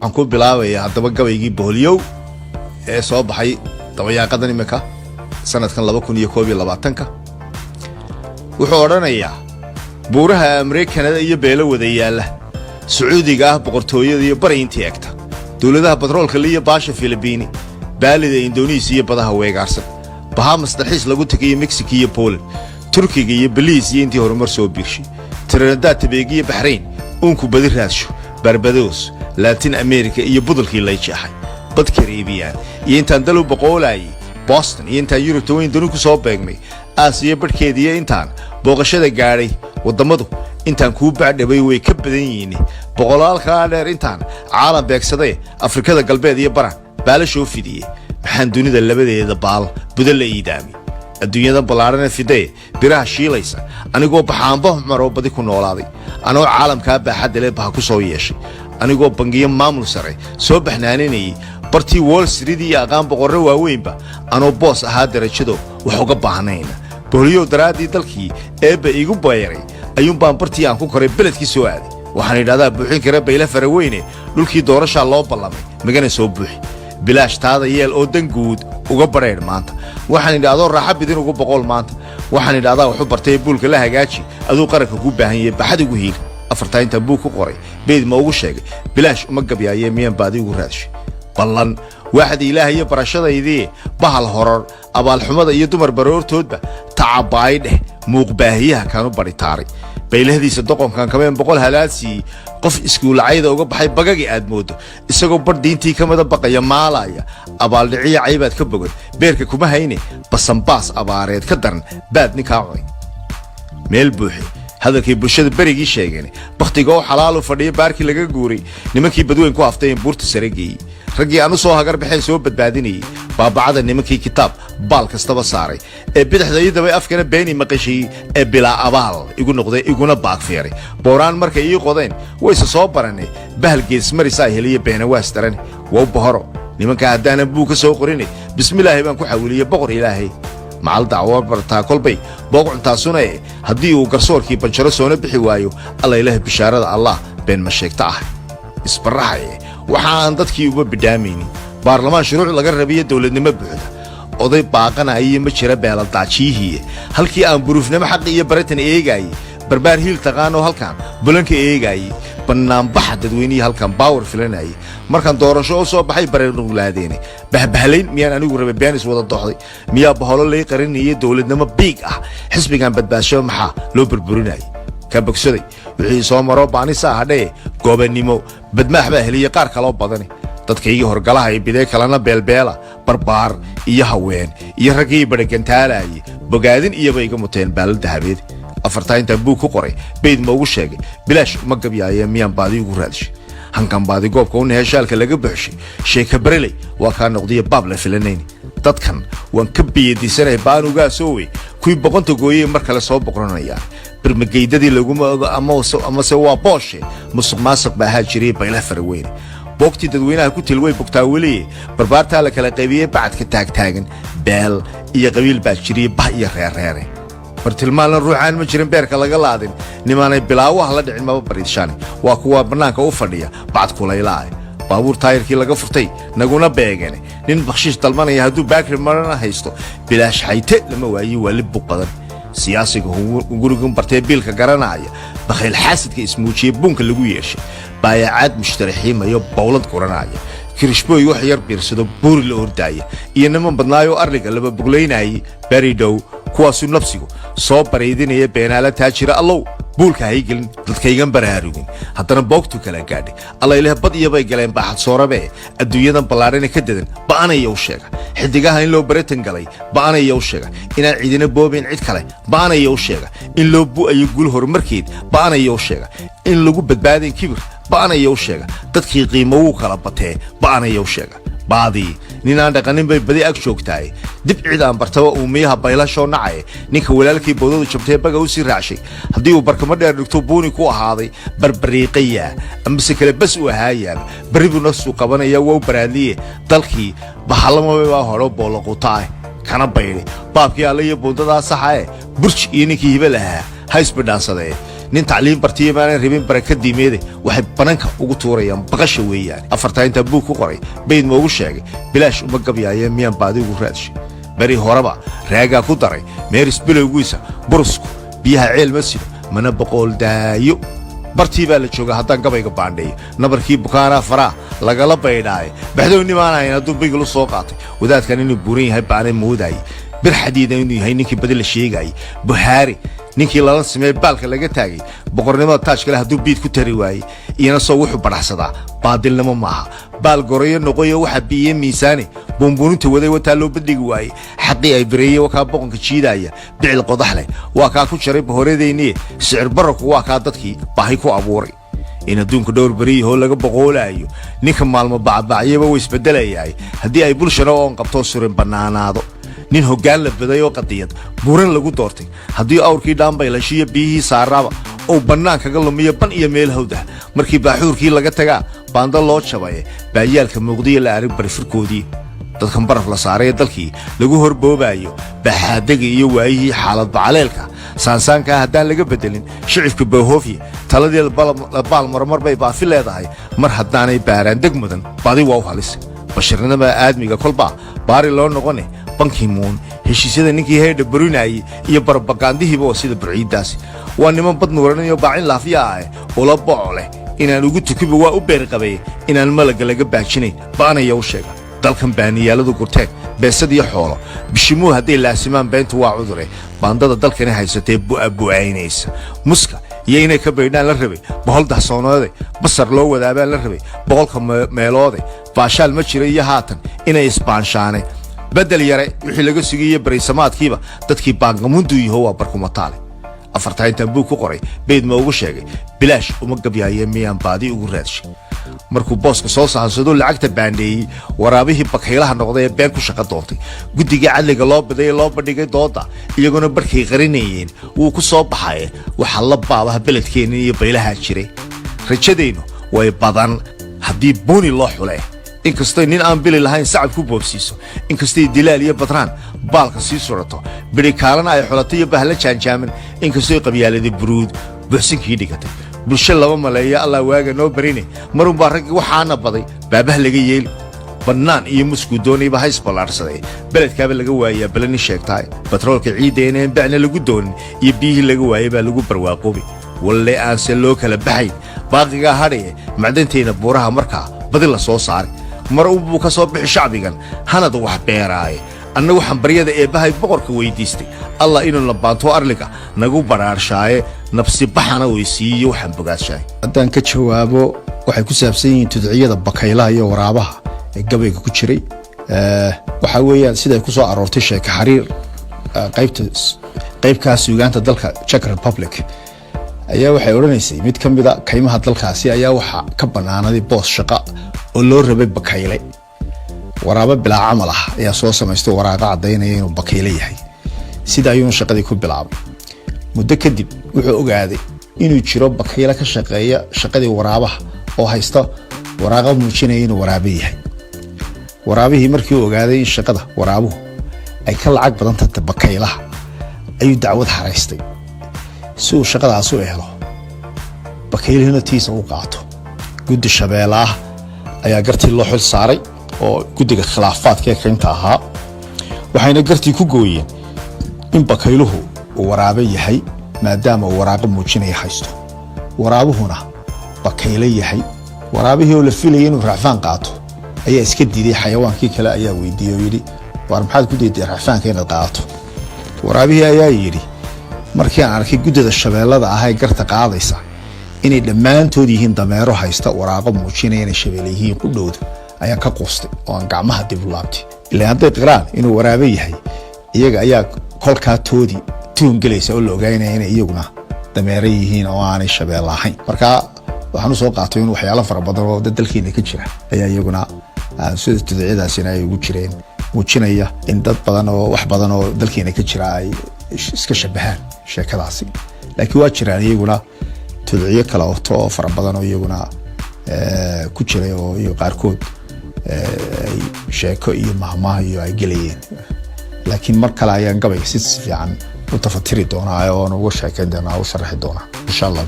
Waxaan ku bilaabayaa haddaba gabaygii Boholyow ee soo baxay dabayaaqadan imika sanadkan 2021-ka. Wuxuu odhanayaa: buuraha Ameerikanada iyo beelo wada yaalla, Sacuudiga ah boqortooyada iyo bari intii egta, dowladaha batroolka liyo baasha Filibiini, baalida Indonesiya iyo badaha weegaarsan, Bahamas dalxiis lagu tegayo, Mexico iyo Poland, Turkiga iyo Beliis iyo intii horumar soo biirshay, Trinidad, Tobago iyo Baxrayn, uunku badi raadsho, Barbados, Latin America iyo budulkii lay jeexay, bad Kareebiyaan iyo intaan dal u boqoolayay, Boston iyo intaan Yurubta weyn duni ku soo beegmay, Aasiya badhkeediiyo intaan booqashada gaadhay, waddammadu intaan kuu baadhabay way ka badan yihiin, boqolaalkaa dheer intaan caalam beegsaday, Afrikada Galbeed iyo baran baalashoo fidiyey, maxaan dunida labadeeda baal budo la iidaamay? Adduunyada ballaadhana fidee biraha shiilaysa, anigoo baxaanba maroo badi ku noolaaday, anoo caalamkaa baaxadda le baha ku soo yeeshay, anigoo bangiyo maamul sare soo baxnaaninayay, bartii Wall Street iyo aqaan boqorro waaweynba, anoo boos ahaa darajado wax uga baahnayna, boholiyow daraaddii dalkii eebba iigu beeray ayuunbaan bartii aan ku koray beledkii soo aaday. Waxaan idhahdaa buuxin kara bayla faraweyne, dhulkii doorashaa loo ballamay, magana soo buuxi, bilaash taada yeel oo dan guud uga badhaydh maanta. Waxaan idhahdoo raaxa bidin ugu boqol maanta. Waxaan idhahdaa waxu bartay buulka la hagaaji, aduu qaranka kuu baahan yahay, baxad ugu hiili. Afartaa intaan buug ku qoray, beyd ma ugu sheegay? Bilaash uma gabyaayee, miyaan baadi ugu raadshay? Ballan waaxda Ilaah iyo barashadaydii, bahal horor, abaalxumada iyo dumar baroortoodba tacabaay dheh, muuqbaahiyaha kaanu badhitaaray, baylahdiisa doqonkan kameen 100 halaad siiyey, qof iskuulacayda uga baxay bagagi aad moodo, isagoo badh diintii ka mada baqaya maalaya, abaaldhiciya caybaad ka bogan, beerka kuma hayne, basanbaas abaareed ka daran baad ninkaa cunay meel buuxe. Hadalkii bulshada berigii sheegeen, bakhtiga oo xalaalu fadhiya, baarkii laga guuray, nimankii badweyn ku haftay, buurta sare geeyey, raggii aan u soo hagar baxeen soo badbaadinayey, baabacada nimankii kitaab baal kastaba saaray, ee bidixda ii dabay, afkana beeni maqashiiyey, ee bilaa abaal igu noqday, iguna baagfeeray, booraan markay ii qodeen wayse soo baranay, bahal geesmarisaa heliya, beenawaas darane, wow bohoro nimankaa haddaanan buug ka soo qorinay, bismilaahi baan ku xawiliyey boqor Ilaahay. Macal dacwo bartaa kolbay boog cuntaasuna e, haddii uu garsoorkii banjaro soona bixi waayo, Alla ilaah bishaarada Allah been ma sheegta ah isbaraxaye. Waxaan dadkii uma bidhaamaynin baarlamaan shuruuc laga rabiyo dowladnimo buuxda, oday baaqanaya ma jira, beeladaajiyihiiye. Halkii aan buruufnimo xaqi iyo baratan eegaayey, barbaar hiil taqaanoo halkaan bulanka eegaayey, bannaanbaxa dadweynihii halkaan baawar filanayay, markaan doorasho u soo baxay barenuglaadeene, bahbahlayn miyaan anigu rabay? Beenis wada doxday miyaa baholo lay qarinayay? Dowladnimo biig ah xisbigan badbaadsho maxaa loo burburinayay? Ka bogsaday wixii soo maroo baanisa hadhee, goobannimo badmaax baa heliyey qaar kaloo badane, dadkaygii horgalaha iyo bidee kalena beelbeela, barbaar iyo haween iyo raggii badhagantaalayay, bogaadin iyaba iga muteen baalal dahabeed. Afartaa intaan buug ku qoray, beyd ma ugu sheegay? Bilaash uma gabyaaye, miyaan baadi ugu raadshay? Hankan baadi goobka u neheshaalka laga buuxshay, sheeka bareley waa kaa noqdiya baab la filanayn. Dadkan waan ka biyadisanay baanugaasoowe, kuwii boqonta gooyey mar kale soo boqranayaan, birmageydadii laguma ogo, amase waa booshe, musuq maasuq ba ahaa jiray baylah faraweyne, boogtii dadweynaha ku til way bogtaa weliye, barbaartaa la kala qaybiyey, bacadka taagtaagan, beel iyo qabiil baa jiriye, bah iyo reerreere, bartilmaalna ruuxaan ma jirin beerka laga laadin, nimaanay bilaawaha la dhicin maba bariidshaane, waa kuwa bannaanka u fadhiya bacad kulaylaah, baabuur taayirkii laga furtay naguna beegane, nin bakhshiish dalmanaya hadduu baakri marana haysto, bilaash xayte lama waayi, waa lib buq badan. Siyaasiga gurigan bartee biilka garanaya, bakhayl xaasidka ismuujiyey, buunka lagu yeeshay, baayacaad mushtaraxiimayo, bowlad guranaya, kirishbooy wax yar biirsado, buuri la ordaaya, iyo niman badnaayoo arliga laba boglaynayay beri dhow, kuwaasuu nafsigu soo baraydinaya, beenaala taajira. Allow buulka haygelin dadkaygan baraarugin, haddana boogtu kala gaadhay, Alla ilaah bad iyobay galeen baaxad soorabe, adduunyadan ballaadhana ka dadan, ba'anaya u sheega xidigaha in loo baratan galay, ba'anaya u sheega inaan cidina boobayn cid kale, ba'anaya u sheega in loo bu'ayo guul horumarkeed, ba'anaya u sheega in lagu badbaadayn kibir, ba'anaya u sheega dadkii qiimo wuu kala batee, ba'anaya u sheega baadii ninaan dhaqanin bay badi ag joogtahay, dib cid aan bartaba uumiyaha baylashoo nacay, ninka walaalkii bowdadu jabtee baga u sii raacshay, haddii uu barkamo dheer dhigto buuni ku ahaaday, barbariiqayaa amase kale bas u ahaayaaba, berri buu nafsuu qabanaya, wow baraadliye, dalkii bahallamabaa horo booloquta ah kana baydhay baabkii alle iyo buundadaa saxa e, burj iyo ninkii hibe lahaa ha isbidhaansadee. Nin tacliim bartiya maanan rabin baraka diimeede, waxay bananka ugu tuurayaan baqasha weeyaan. Afartaa intaa buug ku qoray, bayd moogu sheegay, bilaash uma gabyaayeen, miyaan baadi ugu raadshay? Beri horeba raagaa ku daray meeris bilowgiisa: burusku biyaha ceel ma sido, mana boqool daayo. Bartii baa la joogaa haddaan gabayga baandheeyo. Nabarkii bukaanaa faraa lagala baydhaaye. Baxdow nimaanahayn hadduu bigil u soo qaatay. Wadaadkan inuu buuran yahay baanay moodaayey, bir xadiida inuu yahay ninkii badi la sheegaayey. Buhaari ninkii lala sameeye baalka laga taagay, boqornimada taaj kale hadduu biid ku tari waayey, iyana soo wuxuu badhaxsadaa baadilnimo maaha. Baal gorayo noqoyo waxaa biiye miisaane, buunbuuninta waday wataa loo bandhigi waayey. Xaqii ay bareeye waa kaa boqonka jiidaaya, bicil qodax leh waa kaa ku jaray bahoradeenniye. Sicir bararku waa kaa dadkii baahi ku abuuray. In adduunka dhowr beriyahoo laga boqoolaayo, ninka maalmo bacbacyaba way isbedelayaay. Haddii ay bulshana oon qabtoo surin bannaanaado, nin hoggaan la baday oo qadiyad buran lagu doortay, haddii awrkii dhaambaylashiyo biyihii saaraaba uu bannaan kaga lumiyo ban iyo meel hawdah, markii baaxuurkii laga tagaa baanda loo jabaye, baayaalka muuqdiyo la arag barifirkoodii. Dadkan baraf la saaraya dalkii lagu horboobaayo, baxaadega iyo waayihii xaalad bacaleelka saansaankaa haddaan laga beddelin, shicibka boohoofye taladii baal marmar bay baafi leedahay. Mar haddaanay baaraan deg mudan, badi waa u halis bashirnimada aadmiga kolbaa baari loo noqone. Bankimuun heshiisyada ninkii heydha burinaayey iyo barbagandihiiba waa sida burciiddaasi. Waa niman bad nuuranayo baacin laafiya ah ula boco leh. Inaan ugu tukiba waa u beerqabay, inaan malagga laga baajinayn ba'anaya u sheega. Dalkan baaniyaaladu gurteen beesad iyo xoolo bishimuhu hadday laasimaan, beentu waa cudure. Baandada dalkani haysatee bu'abu'aynaysa muska iyo inay ka baydhaan la rabay, bohol dahsoonoode basar loo wadaabaa la rabay boqolka meeloode. Baashaal ma jira iyo haatan inay isbaanshaane. Bedel yare wixii laga sugayey bariisamaadkiiba dadkii baangamundu yaho waa barkumataale. Afartaa intaan buug ku qoray, bayd ma ugu sheegay, bilaash uma gabyaaye, miyaan baadi ugu raadshay? Markuu booska soo sahansadoo lacagta baandheeyey, waraabihii bakaylaha noqday ee been ku shaqo doontay, guddigii cadliga loo baday loo bandhigay dooda, iyaguna barkay qarinayeen wuu ku soo baxaye. Waxaa la baabaha beledkeenna iyo baylahaa jiray. Rajadeennu way badan haddii buuni loo xulee. Inkastay nin aan bili lahayn sacab ku boobsiiso, inkastay dilaal iyo badraan baalka sii surato, bidhikaalana ay xulato iyo bahla jaanjaaman, inkastoy qabyaalada buruud buuxsinkii dhigatay, bulsho lama maleeyo. Allah waaga noo barine, marunbaa raggii waxaana baday baabaha laga yeeli. Bannaan iyo muskuu doonayba hays ballaadhsaday, beledkaaba laga waayaa balani sheegtaay. Batroolka ciiddeena een bacna lagu doonin iyo biyihii laga waayay baa lagu barwaaqoobi. Walle aanse loo kala baxayn baaqigaa hadhaye, macdantayna buuraha markaa badi la soo saaray, mar unbuu ka soo bixi shacbigan hanad wax beeraaye. Annagu xambaryada eebbahay boqorka weydiistay Allah inuu labaanto arliga nagu badhaadhshaaye, nabsi baxana weysiiyo waxaan bogaadshaay. Haddaan ka jawaabo, waxay ku saabsan yihiin tudciyada bakaylaha iyo waraabaha ee gabayga ku jiray. Waxaa weeyaan siday ku soo aroortay sheeke xariir qaybta qaybkaa suugaanta dalka Czech Republic ayaa waxay odhanaysay: mid ka mida kaymaha dalkaasi ayaa waxaa ka banaanaday boos shaqa oo loo rabay bakayle. Waraabo bilaa camal ah ayaa soo samaystay waraaqa caddaynaya inuu bakayle yahay. Sida ayuuna shaqadii ku bilaabay. Muddo kadib wuxuu ogaaday inuu jiro bakayle ka shaqeeya shaqadii waraabaha oo haysta waraaqa muujinaya inuu waraabe yahay. Waraabihii markii uu ogaaday in shaqada waraabuhu ay ka lacag badan tahay bakaylaha, ayuu dacwad xaraystay si uu shaqadaas u helo, bakaylihina tiisa u qaato. Guddi shabeelle ah ayaa gartii loo xil saaray oo guddiga khilaafaadka ee kaynta ahaa, waxayna gartii ku gooyeen in bakayluhu uu waraabe yahay maadaama uu waraaqo muujinaya haysto, waraabuhuna bakayle yahay. Waraabihii oo la filayay inuu racfaan qaato ayaa iska diiday. Xayawaankii kale ayaa weydiiyey oo yidhi: "Waar, maxaad ku diiday racfaanka inaad qaadato?" Waraabihii ayaa yidhi: "Markii aan arkay guddida shabeellada ah ee garta qaadaysa inay dhammaantood yihiin dameero haysta waraaqo muujinaya inay shabeelle yihiin qudhowda, ayaan ka quustay oo aan gacmaha dib u laabtay. Ilaan hadday qiraan inuu waraabe yahay, iyaga ayaa kolkaa toodii tuhun gelaysa oo la ogaanaya inay iyaguna dameero yihiin oo aanay shabeelle ahayn." Marka waxaan usoo qaatay in waxyaalo fara badan oo dalkeena ka jira ayaa iyaguna sida tuducyadaasina ay ugu jireen, muujinaya in dad badan oo wax badan oo dalkeena ka jira ay iska shabahaan sheekadaasi. Laakiin waa jiraan iyaguna tudciyo kale oto oo fara badan oo iyaguna ku jiray oo iyo qaarkood ay sheeko iyo mahmaah iyo ay gelayeen, laakiin mar kale ayaan gabayga si fiican. U tafatiri doonaa oon uga sheekeyn doonaa, u sharaxi doonaa, insha Allah.